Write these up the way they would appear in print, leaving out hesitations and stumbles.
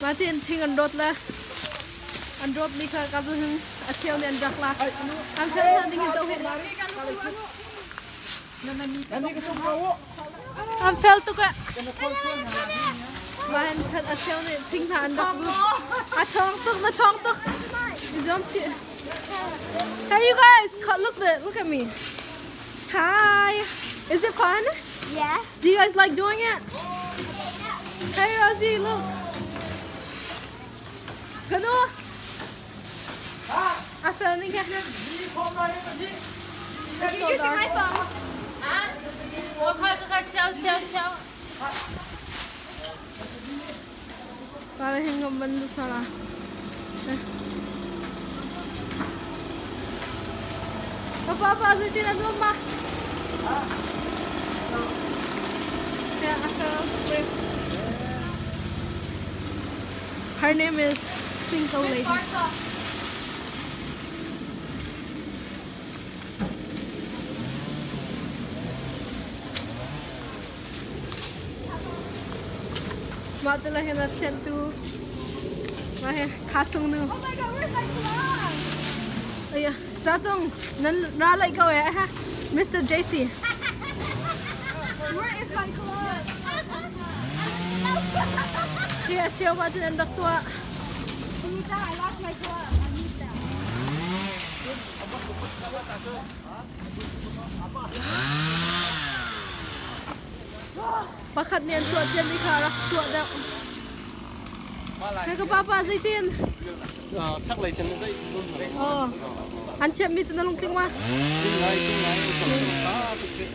Martin thing an rawt le an rawt mi kha ka zu hin a cheu nih an rak lak. An fel hna ding hi zoh hi. An fel tuk eh. Mahin khat a cheu nih thing hna an rak lu. A chawng tuk na chawng tuk. Hey you guys, look at look at me. Hi. Is it fun? Yeah. Do you guys like doing it? Hey Rosie, look. Kanu. A fel ning You're using my phone. 我快快快敲敲敲！ Para hingam bandu sala. Ka pa pa zeitin a nuam ma? Her name is Single Lady. Mah te le hin a thianhtu mah hi khasung nu. Oh my god, where's my glove? Aya, cha cung nan ra lai ko eh ha Mr. JC. Where is my glove? Hi a cheu ma cun an rak tuah. I need that. I lost my glove. I need that. Pakhat nih an tuah ciami kha rak tuah deuh. Hei ka papa zeitin? Chaklei cun zei Oh. An thiammi cu na lungtling ma? Tling ngai, tling ngai,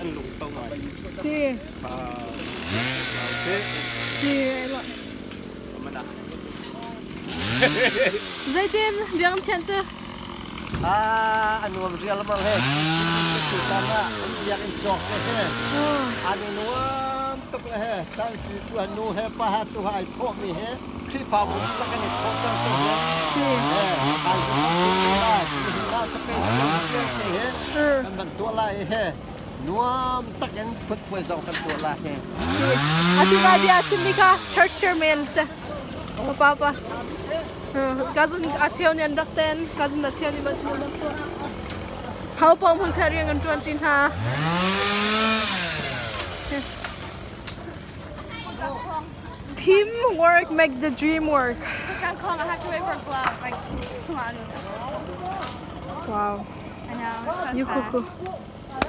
an lung to ngai. Si. Si. Zeitin biang thian cu? Ah, a nuam rial mang he. Tutan ah an biakinn cawk le he. An i nuam tuk le he. Tan si tu han nu he pa ha tu ha ai thawh mi he. Khrihfabu dihlak an i thawh cang te he. He, ai la, la space te he. Kan van tuah lai he. Nuam tak in phutphuai zong kan tuah lai he. Atu lai bia chimmi kha church chairman te. Pa pa. Kazun a cheu nih an rak ten, kazun a cheu nih ban an rak tuah. Hau pawng hmun kha riang an ṭuan ṭi hna. Teamwork make the dream work. I have to wait for a glove. Like, Wow. I know. It's so You sad. cuckoo.